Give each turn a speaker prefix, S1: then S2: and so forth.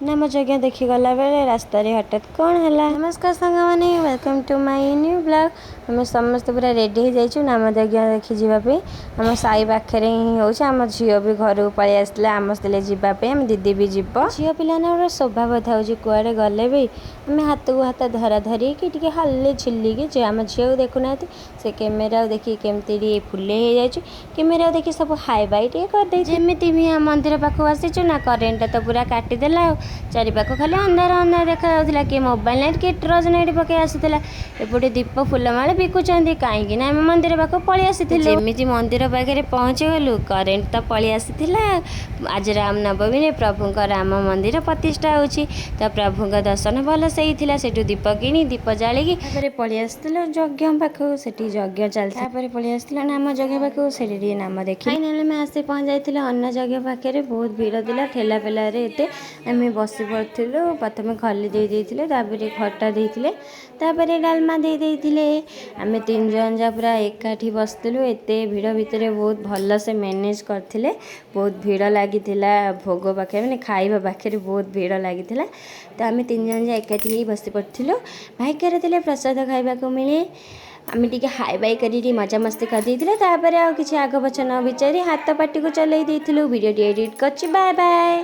S1: ନାମଯଜ୍ଞ ଦେଖି ଗଲାବେଳେ ରାସ୍ତାରେ ହଠାତ୍ କ'ଣ ହେଲା? ନମସ୍କାର ସାଙ୍ଗମାନେ, welcome to my new vlog। ଆମେ ସମସ୍ତେ ପୁରା ରେଡ଼ି ହେଇଯାଇଛୁ ନାମଯଜ୍ଞ ଦେଖି ଯିବା ପାଇଁ। ଆମ ସାହି ପାଖରେ ହିଁ ହେଉଛି। ଆମ ଝିଅ ବି ଘରକୁ ପଳେଇ ଆସିଥିଲା ଆମ ସହିତ ଯିବା ପାଇଁ। ଆମ ଦିଦି ବି ଯିବ। ଝିଅ ପିଲାମାନଙ୍କର ସ୍ୱଭାବ ଥାଉଛି, କୁଆଡ଼େ ଗଲେ ବି ଆମେ ହାତକୁ ହାତ ଧରା ଧରିକି ଟିକେ ହଲି ଝୁଲିକି ଯେ ଆମ ଝିଅକୁ ଦେଖୁନାହାନ୍ତି, ସେ କ୍ୟାମେରାକୁ ଦେଖିକି କେମିତି ଟିକେ ଫୁଲେଇ ହେଇଯାଉଛି। କ୍ୟାମେରାକୁ ଦେଖି ସବୁ ହାଇ ବାଇ ଟିକେ କରିଦେଇଛି। ଯେମିତି ବି ଆମ ମନ୍ଦିର ପାଖକୁ ଆସିଛୁ ନା, କରେଣ୍ଟଟା ତ ପୁରା କାଟିଦେଲା ଆଉ ଚାରିପାଖ ଖାଲି ଅନ୍ଧାର ଅନ୍ଧାର ଦେଖାଯାଉଥିଲା। କିଏ ମୋବାଇଲ ଲାଇଟ୍, କିଏ ଟର୍ଚ୍ଚ ଲାଇଟ୍ ପକାଇ ଆସୁଥିଲା। ଏପଟେ ଦୀପ ଫୁଲମାଳ ବିକୁଛନ୍ତି, କାହିଁକି ନା ଆମେ ମନ୍ଦିର ପାଖକୁ ପଳେଇ ଆସିଥିଲୁ। ଯେମିତି ମନ୍ଦିର ପାଖରେ ପହଞ୍ଚିଗଲୁ, କରେଣ୍ଟ ତ ପଳେଇ ଆସିଥିଲା। ଆଜି ରାମନବମୀରେ ପ୍ରଭୁଙ୍କ ରାମ ମନ୍ଦିର ପ୍ରତିଷ୍ଠା ହେଉଛି, ତ ପ୍ରଭୁଙ୍କ ଦର୍ଶନ ଭଲସେ ହେଇଥିଲା। ସେଠୁ ଦୀପ କିଣି ଦୀପ ଜାଳିକି ତାପରେ ପଳେଇ ଆସିଥିଲୁ ଯଜ୍ଞ ପାଖକୁ। ସେଠି ଯଜ୍ଞ ଚାଲିଥିଲା। ତାପରେ ପଳେଇ ଆସିଥିଲୁ ନାମ ଯଜ୍ଞ ପାଖକୁ, ସେଠି ଟିକେ ନାମ ଦେଖି ଫାଇନାଲି ଆମେ ଆସି ପହଞ୍ଚି ଯାଇଥିଲୁ ଅନ୍ନ ଯଜ୍ଞ ପାଖରେ। ବହୁତ ଭିଡ଼ ଥିଲା, ଠେଲା ପେଲାରେ ଏତେ ଆମେ ବସି ପଡ଼ିଥିଲୁ। ପ୍ରଥମେ ଖଲି ଦେଇ ଦେଇଥିଲେ, ତାପରେ ଖଟା ଦେଇଥିଲେ, ତାପରେ ଡାଲମା ଦେଇ ଦେଇଥିଲେ। ଆମେ ତିନି ଜଣ ଯା ପୁରା ଏକାଠି ବସିଥିଲୁ। ଏତେ ଭିଡ଼ ଭିତରେ ବହୁତ ଭଲସେ ମ୍ୟାନେଜ୍ କରିଥିଲେ। ବହୁତ ଭିଡ଼ ଲାଗିଥିଲା ଭୋଗ ପାଖରେ, ମାନେ ଖାଇବା ପାଖରେ ବହୁତ ଭିଡ଼ ଲାଗିଥିଲା। ତ ଆମେ ତିନି ଜଣ ଯା ଏକାଠି ହେଇ ବସି ପଡ଼ିଥିଲୁ। ଭାଗ୍ୟରେ ଥିଲେ ପ୍ରସାଦ ଖାଇବାକୁ ମିଳେ। ଆମେ ଟିକେ ହାଇ ବାଇ କରି ଟିକେ ମଜାମସ୍ତି କରିଦେଇଥିଲେ। ତାପରେ ଆଉ କିଛି ଆଗ ପଛ ନ ବିଚାରି ହାତ ପାଟିକୁ ଚଲେଇ ଦେଇଥିଲୁ। ଭିଡ଼ିଓଟି ଏଡ଼ିଟ୍ କରିଛି। Bye bye.